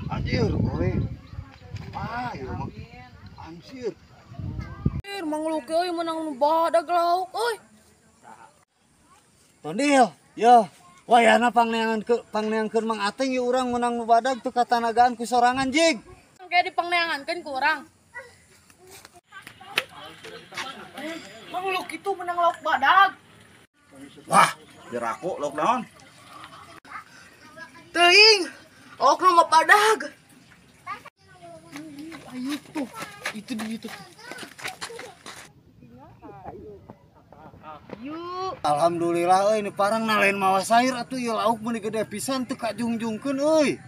Anjir, euy. Ah, ieu mah. Anjir. Mang Luki euy menang nu badag lauk euy. Tondil, yo. Wayahna pangneangankeun Mang Ateng ieu urang menang nu badag teu katanagaan ku sorangan jig. Kayak dipangneangankeun ku urang. Mang Luki tuh menang lauk badag. Wah, jeraku lauk naon? Teuing, lauk nu mah badag. Ayo tuh, itu di itu tuh. Yuk. Alhamdulillah euy, nu parang na lain mawa sayur atuh ieu lauk meuni gede pisan teu kajungjungkeun euy.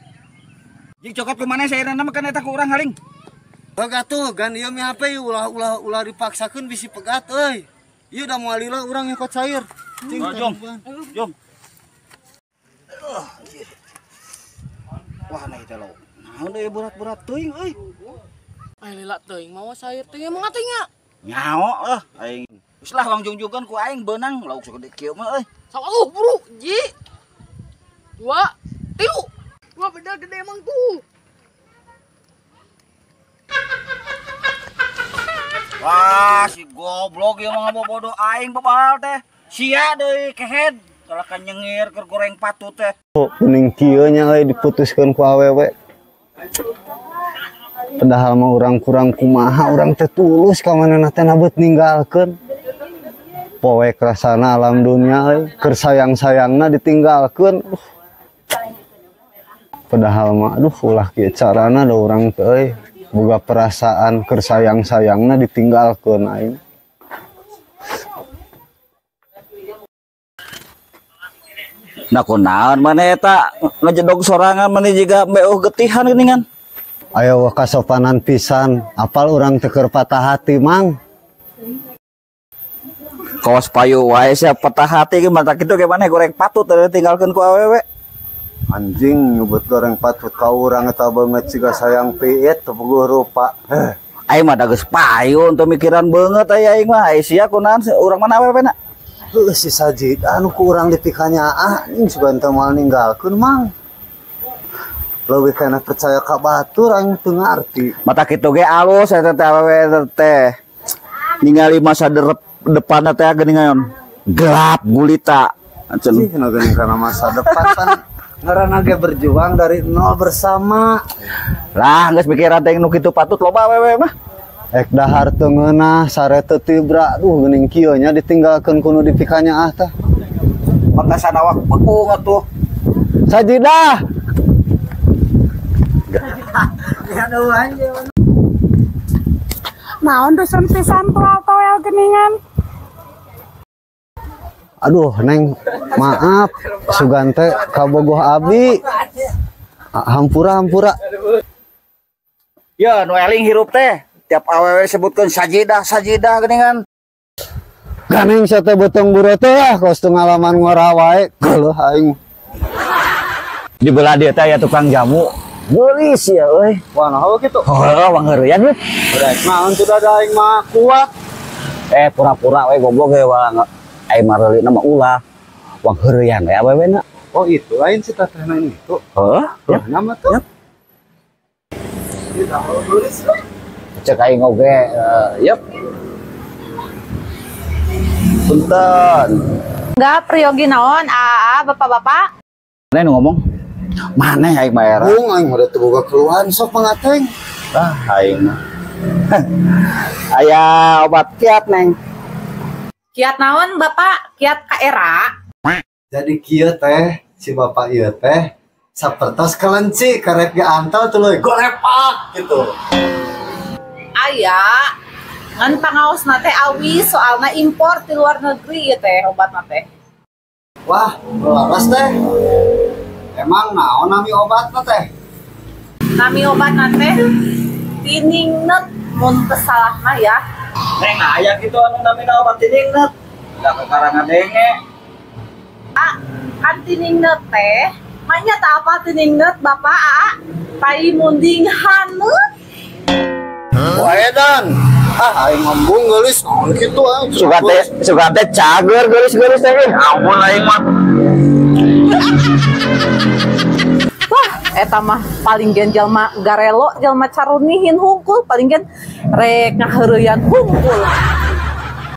Jig cokot ku maneh sairna mah kan eta ku urang haling. Pegat tuh, gan ieu mi HP ulah ulah ulah dipaksakeun bisi pegat euy. Ieu da moal lila urang nyokot sayur. Cing, Oh, jom. Jom. Wah, nah itu lauk. Naon deui berat-berat teuing euy. Ay lila teuing mawa sayur teh emang atuh nya. Nyaho eh aing. Geus lah wangjungjungkeun ku aing beunang lauk sagede kieu mah euy. Sok atuh buru, ji. 2, 3. Wah, beda gede emang tuh. Wah, si goblok ieu mah ngabobodo aing bebal teh. Sia deui kehed. Kalah ka nyengir keur goreng patut teh. Kuning kieu nya euy diputuskeun ku awewe. Padahal mah urang kurang kumaha urang teh tulus ka manehna teh nabeut ninggalkeun. Poek rasana alam dunia euy, keur sayang-sayangna ditinggalkeun. Padahal mah aduh ulah kieu carana da urang teh euy. Boga perasaan keur sayang-sayangna ditinggalkeun aing. Nah kunaon maneh eta ngejedog sorangan maneh jiga meuh getihan geuningan. Ayo wah kasopanan pisan, apal urang teh keur patah hati mang. Kawas payu wae sia patah hati ge mata kitu ge maneh goreng patut tinggalkeun ku awewe. Anjing nyebut goreng patut ka urang eta beungeut siga sayang piit teu puguh rupa. Heh. Aing mah da geus payu teu mikiran beungeut aya aing mah. Ai sia kunaon urang mana awewe na? Heuh si Sajid anu ku urang dipikanyaah anjing sugan teh moal ninggalkeun mang. Leuwih kana percaya ka batur aing teu ngarti. Mata kitu ge alus eta teh awewe teh. Ningali masa depanna teh geuningan gelap gulita. Ancen. Ih, nu geuning kana masa depan pan ngaranna ge berjuang dari nol bersama. Lah geus mikiran teh nu kitu patut loba awewe mah. Ek dahar teu ngeunah, sare teu tibra, duh geuning kieu nya ditinggalkeun ku nu dipikanyaah teh. Pangkasan awak pekung atuh. Sajidah. Naon dusun pisan toel-toel geuningan. Aduh Neng, maaf sugan teh kabogoh abi. Hampura hampura. Ya nu eling hirup teh tiap awewe sebutkeun sajidah sajidah geuningan. Ganing sia teh beuteung bure teh ah kos teu ngalaman ngora wae geuleuh aing. Di belah dieu teh aya tukang jamu. Geulis ya euy. Wah naha kitu? Heuh, wangheureyan euy. Rek naon teu dada aing mah kuat. Pura-pura we goblok we wah aing mah reulina mah ulah. Wangheureyan we awewena. Oh itu lain si tetehna ini itu. Heuh, ya nama tuh. Cek aing oge, yep. Punten. Enggak priyogi naon, aa bapak-bapak. Maneh nu ngomong? Maneh aing mah era. Bung aing mah teu boga keluhan sok pangateng. Ah aing mah. Aya obat kiat Neng. Kiat naon bapak? Kiat ka era. Jadi kieu teh si bapak ieu teh sapertos kelenci karek ge antal tuluy golepak gitu. Aya ngan pangaosna teh awi soalna impor ti luar negeri ieu teh obatna teh. Wah, laras teh. Emang naon nami obatna teh? Nami obatna teh tiningnet mun teu salah mah ya. Neng aya kitu anu namina obat tiningnet. Da kakarangan denge. Ah, kan tiningnet teh, manya tak apa tiningnet bapak aa? Tai munding haneut. Wah edan. Ah aing ngembung geulis naon kitu aing. Sugan teh cager geulis-geulis teh. Ampun aing mah. Wah, Eta mah paling gen jalma garelo, jalma carunihin hungkul, paling gen rek ngaheureuyan hungkul.